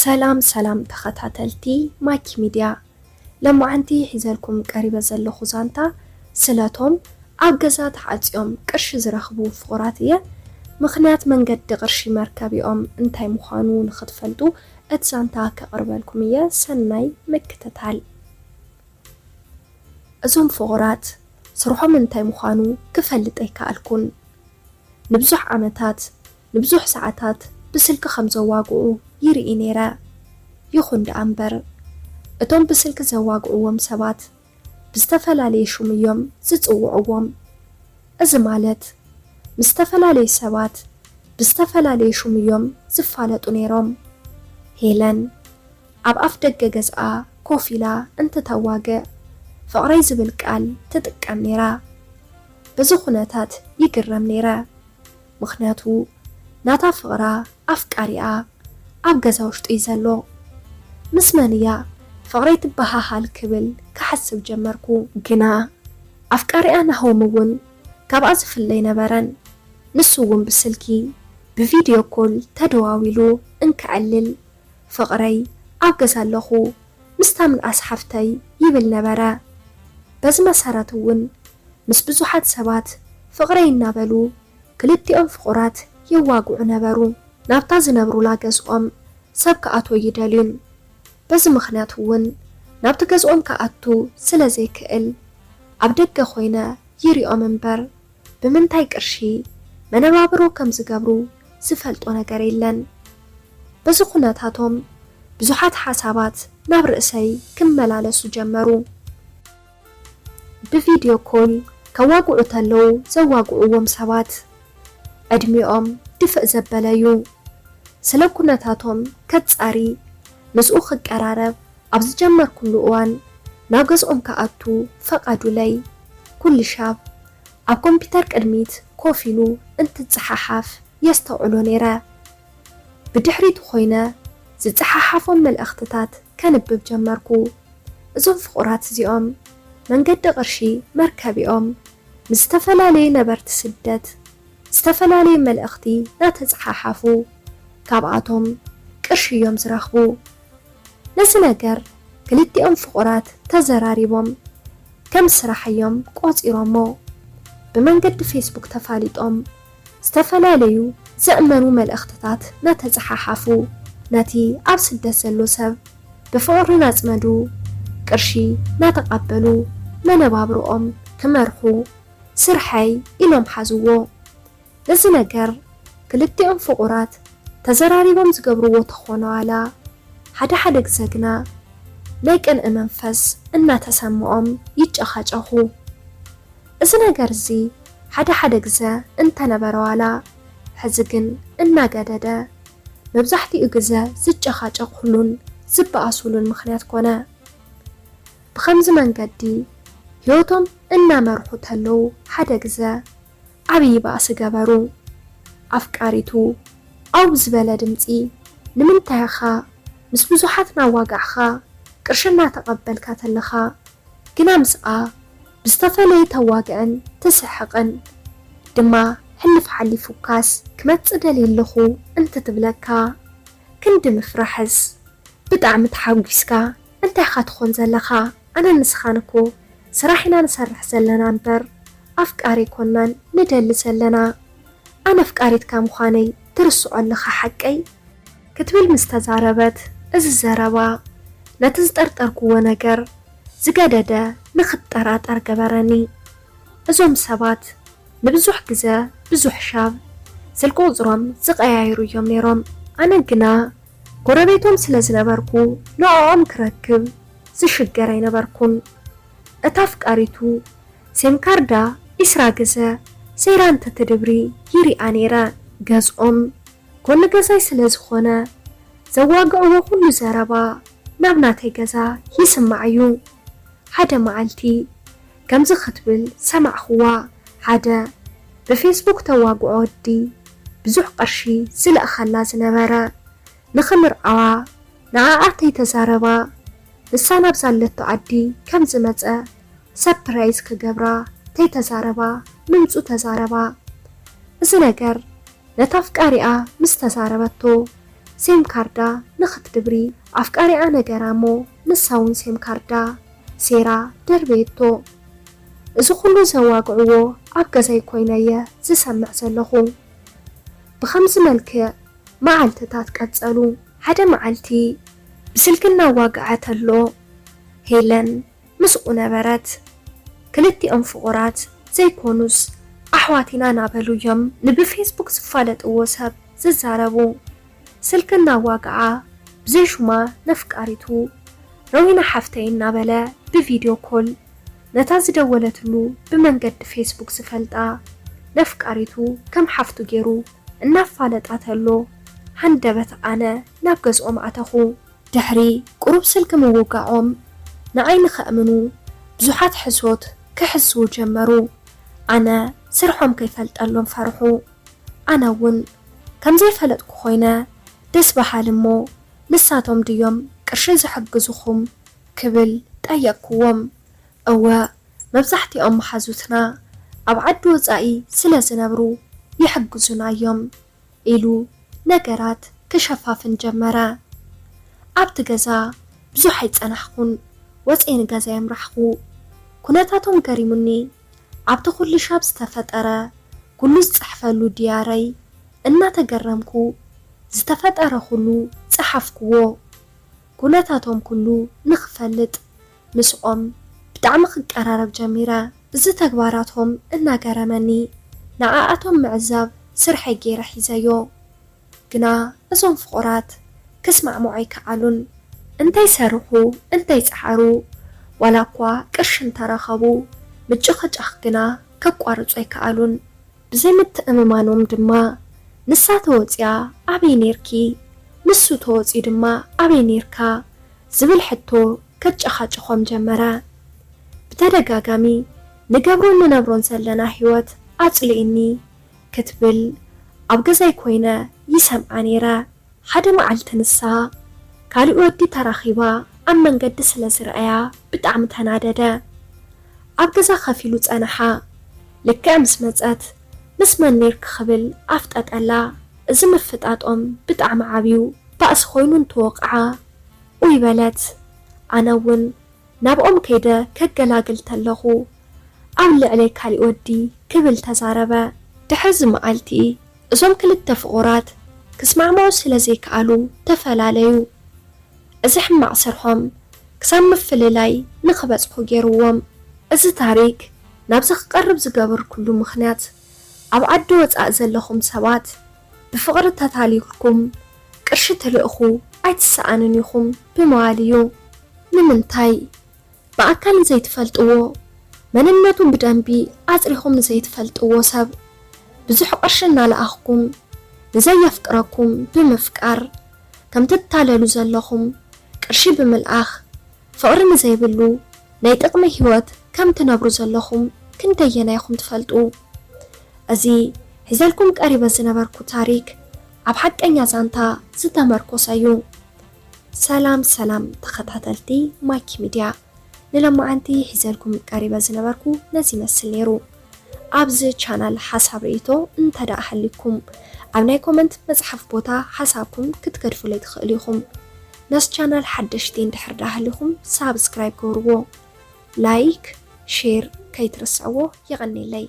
ሰላም ሰላም ተኸታተልቲ ማኪ ሚድያ፣ ለማዓንቲ ሒዘልኩም ቀሪበ ዘለኹ ዛንታ ስለቶም ኣብ ገዛ ተዓጽዮም ቅርሺ ዝረኽቡ ፍቑራት እየ። ምኽንያት መንገዲ ቅርሺ መርከቢኦም እንታይ ምዃኑ ንኽትፈልጡ እቲ ዛንታ ከቕርበልኩም እየ። ሰናይ ምክትታል። እዞም ፍቑራት ስርሖም እንታይ ምዃኑ ክፈልጥ ኣይከኣልኩን። ንብዙሕ ዓመታት ንብዙሕ ሰዓታት ብስልኪ ከም ዘዋግዑ ይርኢ ነይረ። ይኹን ደኣ እምበር፣ እቶም ብስልኪ ዘዋግዕዎም ሰባት ብዝተፈላለየ ሽም እዮም ዝጽውዕዎም። እዚ ማለት ምስ ዝተፈላለዩ ሰባት ብዝተፈላለየ ሽም እዮም ዝፋለጡ ነይሮም። ሄለን ኣብ ኣፍ ደገ ገዝኣ ኮፍ ኢላ እንትተዋግዕ፣ ፍቕረይ ዝብል ቃል ትጥቀም ነይራ። በዚ ኩነታት ይግረም ነይረ። ምኽንያቱ ናታ ፍቕራ ኣፍቃሪኣ ኣብ ገዛ ውሽጡ እዩ ዘሎ። ምስ መን እያ ፍቕረይ ትበሃሃል ክብል ክሓስብ ጀመርኩ። ግና ኣፍቃሪኣ ናሆም እውን ካብኣ ዝፍለ ኣይነበረን። ንሱ እውን ብስልኪ ብቪድዮ ኮል ተደዋዊሉ እንከዕልል፣ ፍቕረይ ኣብ ገዛ ኣለኹ፣ ምስታ ምንኣስ ሓፍተይ ይብል ነበረ። በዚ መሰረት እውን ምስ ብዙሓት ሰባት ፍቕረይ እናበሉ ክልቲኦም ፍቑራት የዋግዑ ነበሩ። ናብታ ዝነብሩላ ገዝኦም ሰብ ክኣትዎ ኣይደልዩን። በዚ ምኽንያት እውን ናብቲ ገዝኦም ክኣቱ ስለ ዘይክእል ኣብ ደገ ኮይነ ይሪኦም እምበር ብምንታይ ቅርሺ መነባብሮ ከም ዝገብሩ ዝፈልጦ ነገር የለን። በዚ ኩነታቶም ብዙሓት ሓሳባት ናብ ርእሰይ ክመላለሱ ጀመሩ። ብቪድዮ ኮል ከዋግዑ ተለዉ ዘዋግዕዎም ሰባት ዕድሚኦም ድፍእ ዘበለ እዩ። ስለ ኩነታቶም ከጻሪ ምስኡ ክቀራረብ ኣብ ዝጀመርኩሉ እዋን ናብ ገዝኦም ክኣቱ ፈቐዱለይ። ኩሉ ሻብ ኣብ ኮምፒተር ቅድሚት ኮፍ ኢሉ እንትጸሓሓፍ የስተውዕሎ ነይረ። ብድሕሪቱ ኮይነ ዝጸሓሓፎም መልእኽትታት ከንብብ ጀመርኩ። እዞም ፍቑራት እዚኦም መንገዲ ቅርሺ መርከቢኦም ምስ ዝተፈላለዩ ነበርቲ ስደት ዝተፈላለየ መልእኽቲ እናተጸሓሓፉ ካብኣቶም ቅርሺ እዮም ዝረኽቡ። ነዚ ነገር ክልቲኦም ፍቑራት ተዘራሪቦም ከም ስራሕ እዮም ቆጺሮሞ። ብመንገዲ ፌስቡክ ተፋሊጦም ዝተፈላለዩ ዘእመኑ መልእኽትታት እናተጸሓሓፉ ነቲ ኣብ ስደት ዘሎ ሰብ ብፍቕሪ እናጽመዱ ቅርሺ እናተቐበሉ መነባብርኦም ክመርሑ ስርሐይ ኢሎም ሓዝዎ። ነዚ ነገር ክልቲኦም ፍቑራት ተዘራሪቦም ዝገብርዎ ተኾነ ዋላ ሓደ ሓደ ግዘ ግና ናይ ቅንኢ መንፈስ እናተሰምዖም ይጨኻጨኹ። እዚ ነገር እዚ ሓደ ሓደ ግዘ እንተነበረ ዋላ ሕዚ ግን እናገደደ መብዛሕትኡ ግዘ ዝጨኻጨኹሉን ዝበኣሱሉን ምኽንያት ኮነ። ብኸምዚ መንገዲ ህይወቶም እናመርሑ ተለዉ ሓደ ግዘ ዓብዪ ባእሲ ገበሩ። ኣፍቃሪቱ ኣው ብዝበለ ድምፂ ንምንታይ ኢኻ ምስ ብዙሓት ናዋጋዕኻ ቅርሺ እናተቐበልካ ተለኻ ግና ምስኣ ብዝተፈለየ ተዋግዕን ትስሕቕን ድማ ሕልፍ ሓሊፉካስ ክመፅእ ደልየ ኣለኹ እንትትብለካ ክንዲ ምፍራሕስ ብጣዕሚ ተሓጒስካ እንታይ ኢኻ ትኾን ዘለኻ? ኣነን ንስኻን እኮ ስራሕ ኢና ንሰርሕ ዘለና እምበር ኣፍቃሪ ኣይኮናን ንደሊ ዘለና። ኣነ ኣፍቃሪትካ ምዃነይ ትርስዖ ኣለኻ ሓቀይ? ክትብል ምስ ተዛረበት፣ እዚ ዘረባ ነቲ ዝጠርጠርክዎ ነገር ዝገደደ ንኽጠራጠር ገበረኒ። እዞም ሰባት ንብዙሕ ግዘ ብዙሕ ሻብ ስልኪ ቁፅሮም ዝቐያይሩ እዮም ነይሮም። ኣነ ግና ጎረቤቶም ስለ ዝነበርኩ ንዕኦም ክረክብ ዝሽገር ኣይነበርኩን። እታ ኣፍቃሪቱ ሴም ካርዳ ዒስራ ግዘ ሰይራ እንተትድብሪ ይሪኣ ነይረ። ገዝኦም ጎኒ ገዛይ ስለ ዝኾነ ዘዋግዕዎ ኩሉ ዘረባ ናብ ናተይ ገዛ ይስማዕ እዩ። ሓደ መዓልቲ ከምዚ ክትብል ሰማዕኽዋ። ሓደ ብፌስቡክ ተዋግዖ ወዲ ብዙሕ ቅርሺ ዝልእኸላ ዝነበረ ንኽምርዓዋ ንዓኣ ተይተዛረባ ንሳ ናብ ዛለቶ ዓዲ ከም ዝመጸ ሰፕራይዝ ክገብራ ተይተዛረባ ምምጹ ተዛረባ። እዚ ነገር ነታ ኣፍቃሪኣ ምስ ተዛረበቶ ሴም ካርዳ ንኽትድብሪ ኣፍቃሪኣ ነገራ እሞ ንሳ እውን ሴም ካርዳ ሴራ ደርበየቶ። እዚ ኩሉ ዘዋግዕዎ ኣብ ገዛይ ኮይነየ ዝሰምዕ ዘለኹ። ብኸምዚ መልክዕ መዓልትታት ቀጸሉ። ሓደ መዓልቲ ብስልኪ እናዋግዐ ተሎ ሄለን ምስኡ ነበረት። ክልቲኦም ፍቑራት ዘይኮኑስ ኣሕዋት ኢና እናበሉ እዮም ንብፌስቡክ ዝፋለጥዎ ሰብ ዝዛረቡ። ስልኪ እናዋግዓ ብዘይ ሹማ ነፍቃሪቱ ረዊና ሓፍተይ እናበለ ብቪድዮ ኮል ነታ ዝደወለትሉ ብመንገዲ ፌስቡክ ዝፈልጣ ነፍቃሪቱ ከም ሓፍቱ ገይሩ እናፋለጣ ተሎ ሃንደበት ኣነ ናብ ገዝኦም ኣተኹ። ድሕሪ ቁሩብ ስልኪ ምውጋዖም ንዓይ ንኸእምኑ ብዙሓት ሕሶት ክሕስዉ ጀመሩ። ኣነ ስርሖም ከይፈልጠሎም ፈርሑ። ኣነ እውን ከም ዘይፈለጥኩ ኮይነ ደስ በሃሊ እሞ ንሳቶም ድዮም ቅርሺ ዝሕግዙኹም ክብል ጠየቅኩዎም። እወ መብዛሕትኦም መሓዙትና ኣብ ዓዲ ወፃኢ ስለ ዝነብሩ ይሕግዙና እዮም ኢሉ ነገራት ክሸፋፍን ጀመረ። ኣብቲ ገዛ ብዙሕ ኣይጸናሕኩን፣ ወፅየ ንገዛ የምራሕኩ። ኩነታቶም ገሪሙኒ ኣብቲ ኩሉ ሻብ ዝተፈጠረ ኩሉ ዝፅሕፈሉ ድያረይ እናተገረምኩ ዝተፈጠረ ኩሉ ፀሓፍኩዎ። ኩነታቶም ኩሉ ንኽፈልጥ ምስኦም ብጣዕሚ ክቀራረብ ጀሚረ። እዚ ተግባራቶም እናገረመኒ ንዓኣቶም ምዕዛብ ስርሐይ ገይረ ሒዘዮ። ግና እዞም ፍቑራት ክስማዕምዑ ኣይከኣሉን። እንተይሰርሑ እንተይፀዓሩ ዋላ እኳ ቅርሺ እንተረኸቡ ምጭቕጫቕ ግና ከቋርፁ ኣይከኣሉን። ብዘይምትእምማኖም ድማ ንሳ ተወፂኣ ኣበይ ኔርኪ ንሱ ተወፂኡ ድማ ኣበይ ኔርካ ዝብል ሕቶ ከጨኻጭኾም ጀመረ። ብተደጋጋሚ ንገብሮን ንነብሮን ዘለና ህይወት ኣጽልኢኒ ክትብል ኣብ ገዛይ ኮይነ ይሰምዓ ነይረ። ሓደ መዓልቲ ንሳ ካሊእ ወዲ ተራኺባ ኣብ መንገዲ ስለ ዝረኣያ ብጣዕሚ ተናደደ። ኣብ ገዛ ከፊሉ ጸነሓ። ልክዕ ምስ መጸት ምስ መን ኔርኪ ክብል ኣፍጠጠላ። እዚ ምፍጣጦም ብጣዕሚ ዓብዩ ባእሲ ኮይኑ እንተወቕዓ ኡይ በለት። ኣነ እውን ናብኦም ከይደ ከገላግል ተለኹ ኣብ ልዕለይ ካሊእ ወዲ ክብል ተዛረበ። ድሕሪ እዚ መዓልቲ እዞም ክልተ ፍቑራት ክስማዕምዑ ስለ ዘይከኣሉ ተፈላለዩ። እዚ ሕማቕ ስርሖም ክሳብ ምፍልላይ ንኽበጽሑ ገይርዎም። እዚ ታሪክ ናብዚ ክቐርብ ዝገበርኩሉ ምኽንያት ኣብ ዓዲ ወጻኢ ዘለኹም ሰባት ብፍቕሪ ተታሊልኩም ቅርሺ ትልእኹ ኣይትሰኣኑን ኢኹም ብምባል እዩ። ንምንታይ? ብኣካል ንዘይትፈልጥዎ፣ መንነቱ ብደንቢ ኣጽሪኹም ንዘይትፈልጥዎ ሰብ ብዙሕ ቅርሺ እናለኣኽኩም ንዘየፍቅረኩም ብምፍቃር ከም ትታለሉ ዘለኹም፣ ቅርሺ ብምልኣኽ ፍቕሪ ንዘይብሉ ናይ ጥቕሚ ህይወት ከም ትነብሩ ዘለኹም ክንደየናይ ኢኹም ትፈልጡ? እዚ ሒዘልኩም ቀሪበ ዝነበርኩ ታሪክ ኣብ ሓቀኛ ዛንታ ዝተመርኮሰ እዩ። ሰላም ሰላም ተኸታተልቲ ማኪ ሚድያ፣ ንሎማዓንቲ ሒዘልኩም ቀሪበ ዝነበርኩ ነዚ ይመስል ነይሩ። ኣብዚ ቻናል ሓሳብ ርእይቶ እንተ ደኣ ሃልይኩም ኣብ ናይ ኮመንት መጽሓፍ ቦታ ሓሳብኩም ክትገድፉለይ ትኽእሉ ኢኹም። ነዚ ቻናል ሓደሽቲ እንድሕር ደኣ ሃሊኹም ሳብስክራይብ ግበርዎ። ላይክ፣ ሼር ከይትርስዕዎ። የቐንየለይ።